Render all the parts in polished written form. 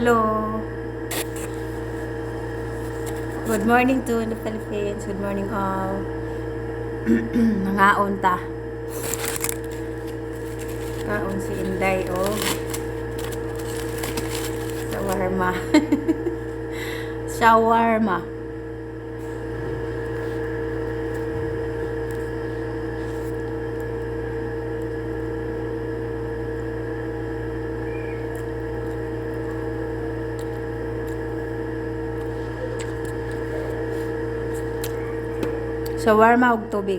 Hello. Good morning to the Philippines. Good morning all. Nangaon ta. Kaon si Inday og shawarma. Shawarma. Shawarma og tubig.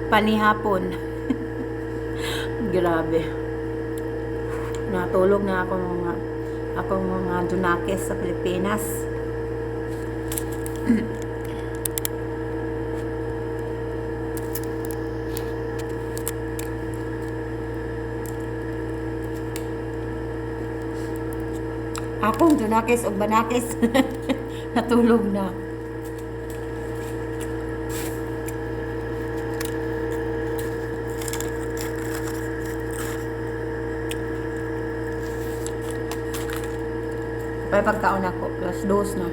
Panihapon. Grabe. Natulog na akong mga junakis sa Pilipinas. Akong junakis og banakis. Natulog na. Kaya pagkaon ako, 2:00 na.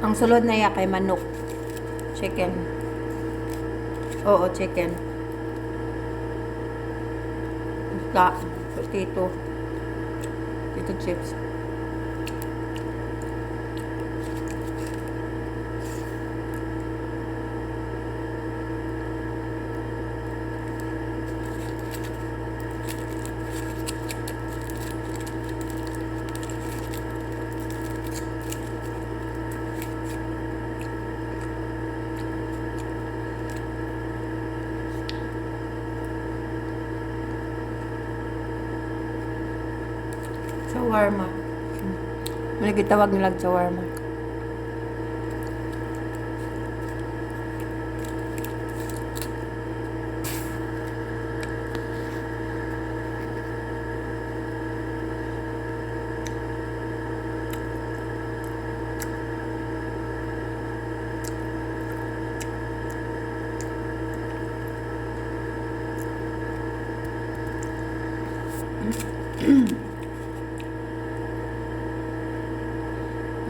Ang sulod na iya kay manok. Chicken. Oo, chicken. Isda. Potato. Potato chips. Shawarma. May gitawag nila shawarma.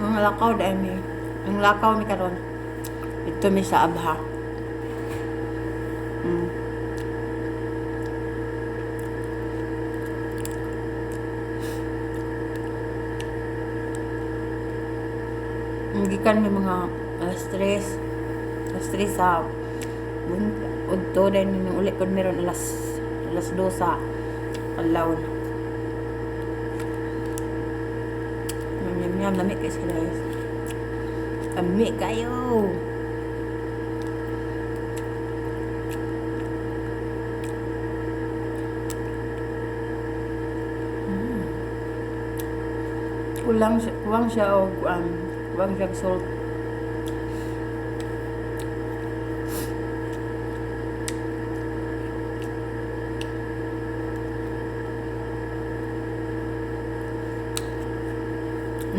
Ang lakaw dahil mi. Ang lakaw mi karon. Dito mi sa Abha. Gikan mi mga alas 3. Alas 3 sa udto, then uli pud meron alas 2 sa kadlawon. Yum yum yum, lami kaayo sila, guys. Lami kaayo. Kulang siya og kulang siya og salt.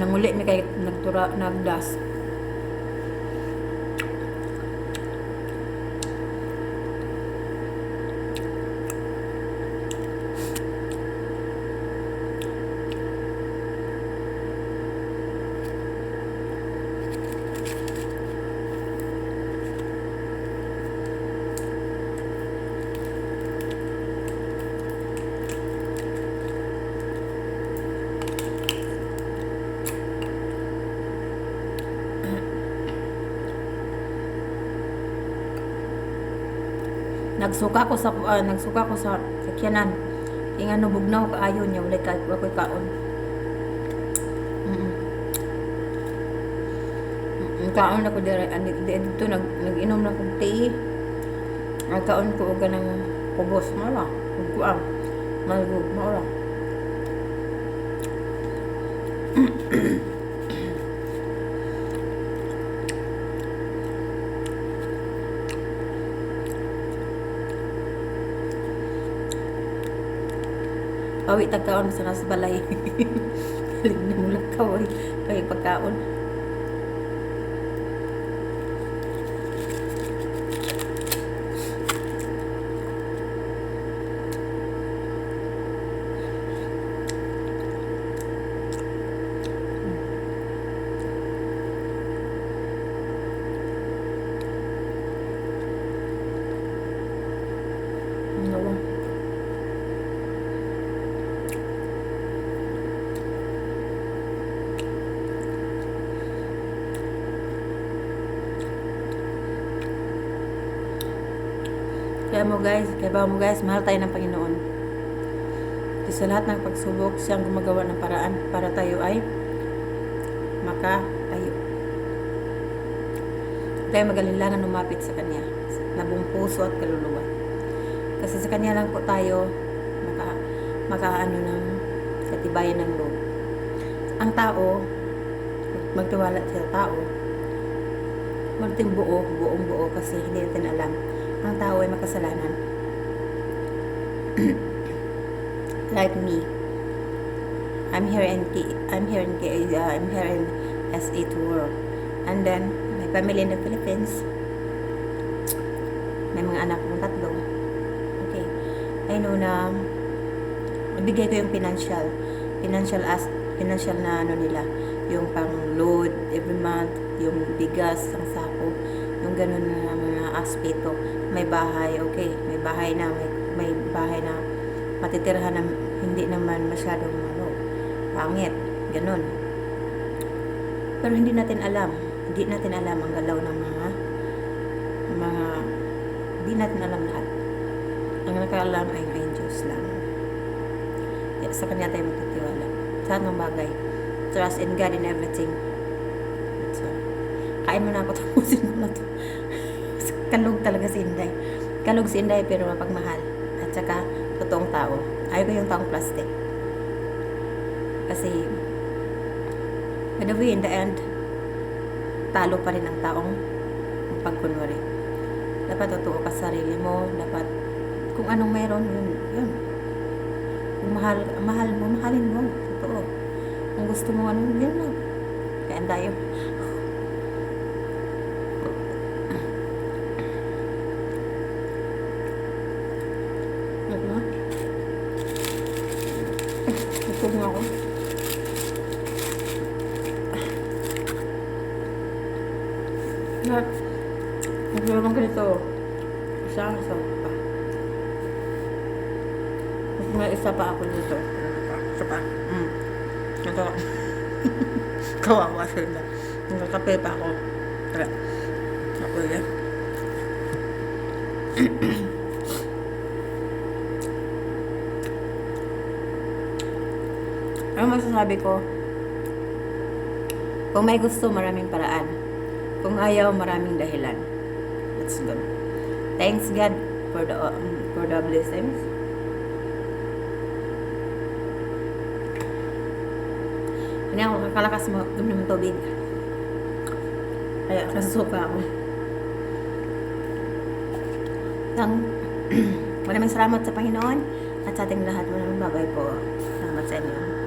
Nanguli mi kay nagtura nagdas. Nagsuka ko sa sakyanan. Kay ngano bugnaw kaayo niya, walay ka wa ko'y kaon. Kaon ako dire ani dito nag-inom na kog tea. Ang kaon ko og kanang kubos mao ra. Ug kuan. Malgug mao ra. Pawi tag kaon sa nasa balay. Ligna mo ka oy. Kay pagkaon. Ano ba? Kaya ba mo guys, mahal tayo ng Panginoon. Kasi sa lahat ng pagsubok, siyang gumagawa ng paraan para tayo ay makatayo. Tayo magalinlangan lumapit sa Kanya na buong puso at kaluluwa. Kasi sa Kanya lang po tayo makaano ng katibayan ng loob. Ang tao, magtiwala sa tao, magting buo, buong buo kasi hindi natin alam. Ang tao ay makasalanan. Like me. I'm here in SA to work. And then my family in the Philippines. May mga anak akong tatlo. Okay. I know na ibigay ko yung financial na ano nila, yung pang load every month, yung bigas, ang sako, yung ganun na mga aspeto. May bahay, okay, may bahay na, may bahay na matitirhan na hindi naman masyadong ano, pangit, ganun. Pero hindi natin alam ang galaw ng mga, hindi natin alam lahat. Ang nakaalam ay ang Diyos lang. Kaya sa Kanya tayo magtitiwala. Sa lahat ng bagay. Trust in God in everything. So, kain muna ako, tapusin ko na to. Kalug talaga si Inday. Kalug si Inday pero mapagmahal. At saka, totoong tao. Ayaw ko yung taong plastic. Kasi, by the way, in the end, talo pa rin ang taong pagkunwari. Dapat totoo ka sa sarili mo. Dapat, kung anong meron, yun, yun. Kung mahal, mahal mo, mahalin mo. Totoo. Kung gusto mo ano, yun lang. Kain tayo. Ano na? Busog na ako. Lahat. Naglalabang ganito. Isa pa. Mas may isa pa ako dito. Isa pa. Ito. Kawawa sila. Nagkakape pa ako. Tara. Ako yan. Ano masasabi ko? Kung may gusto, maraming paraan. Kung ayaw, maraming dahilan. That's good. Thanks God for the blessings. Hindi ako kakalakas mo uminom ng tubig. Kaya nasusuka ako. Maraming salamat sa Panginoon at sa ating lahat. Maraming babay po. Salamat sa inyo.